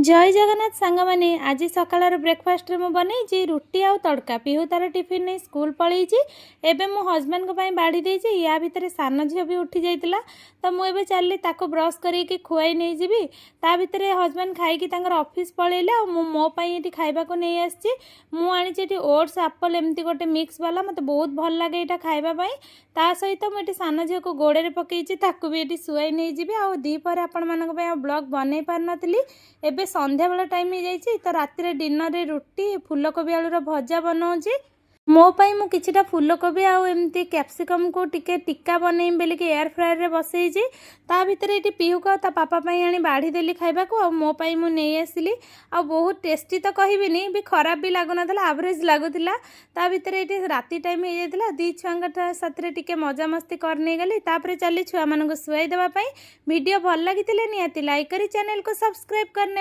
ଜୟ ଜଗନ୍ନାଥ ସାଙ୍ଗମାନେ। ଆଜି ସକାଳର ବ୍ରେକଫାଷ୍ଟରେ ମୁଁ ବନେଇଛି ରୁଟି ଆଉ ତଡ଼କା। ପିହୁ ତାର ଟିଫିନ୍ ନେଇ ସ୍କୁଲ ପଳେଇଛି। ଏବେ ମୁଁ ହଜବେଣ୍ଡଙ୍କ ପାଇଁ ବାଢ଼ି ଦେଇଛି। ୟା ଭିତରେ ସାନ ଝିଅ ବି ଉଠି ଯାଇଥିଲା, ତ ମୁଁ ଏବେ ଚାଲିଲି ତାକୁ ବ୍ରସ୍ କରେଇକି ଖୁଆଇ ନେଇଯିବି। ତା ଭିତରେ ହଜବେଣ୍ଡ ଖାଇକି ତାଙ୍କର ଅଫିସ୍ ପଳେଇଲେ ଆଉ ମୁଁ ମୋ ପାଇଁ ଏଠି ଖାଇବାକୁ ନେଇ ଆସିଛି। ମୁଁ ଆଣିଛି ଏଠି ଓଟ୍ସ, ଆପଲ୍, ଏମିତି ଗୋଟେ ମିକ୍ସ ବାଲା। ମୋତେ ବହୁତ ଭଲ ଲାଗେ ଏଇଟା ଖାଇବା ପାଇଁ। ତା ସହିତ ମୁଁ ଏଠି ସାନ ଝିଅକୁ ଗୋଡ଼ରେ ପକେଇଛି, ତାକୁ ବି ଏଠି ଶୁଆଇ ନେଇଯିବି। ଆଉ ଦ୍ୱିପହରେ ଆପଣମାନଙ୍କ ପାଇଁ ଆଉ ବ୍ଲଗ୍ ବନେଇ ପାରିନଥିଲି। ଏବେ ସନ୍ଧ୍ୟାବେଳ ଟାଇମ୍ ହେଇଯାଇଛି, ତ ରାତିରେ ଡିନରରେ ରୁଟି, ଫୁଲକୋବି ଆଳୁର ଭଜା ବନଉଛି। ମୋ ପାଇଁ ମୁଁ କିଛିଟା ଫୁଲକୋବି ଆଉ ଏମିତି କ୍ୟାପ୍ସିକମ୍କୁ ଟିକେ ଟିକା ବନେଇବି ବୋଲିକି ଏୟାର ଫ୍ରାୟରରେ ବସେଇଛି। ତା ଭିତରେ ଏଠି ପିହୁକୁ ଆଉ ତା ପାପା ପାଇଁ ଆଣି ବାଢ଼ି ଦେଲି ଖାଇବାକୁ ଆଉ ମୋ ପାଇଁ ମୁଁ ନେଇ ଆସିଲି। ଆଉ ବହୁତ ଟେଷ୍ଟି ତ କହିବିନି ବି, ଖରାପ ବି ଲାଗୁନଥିଲା, ଆଭରେଜ ଲାଗୁଥିଲା। ତା ଭିତରେ ଏଠି ରାତି ଟାଇମ୍ ହେଇଯାଇଥିଲା। ଦୁଇ ଛୁଆଙ୍କ ସାଥିରେ ଟିକେ ମଜାମସ୍ତି କରିନେଇଗଲି। ତାପରେ ଚାଲି ଛୁଆମାନଙ୍କୁ ଶୁଆଇ ଦେବା ପାଇଁ। ଭିଡ଼ିଓ ଭଲ ଲାଗିଥିଲେ ନିହାତି ଲାଇକ୍ କରି ଚ୍ୟାନେଲକୁ ସବସ୍କ୍ରାଇବ୍ କରିନେବେ।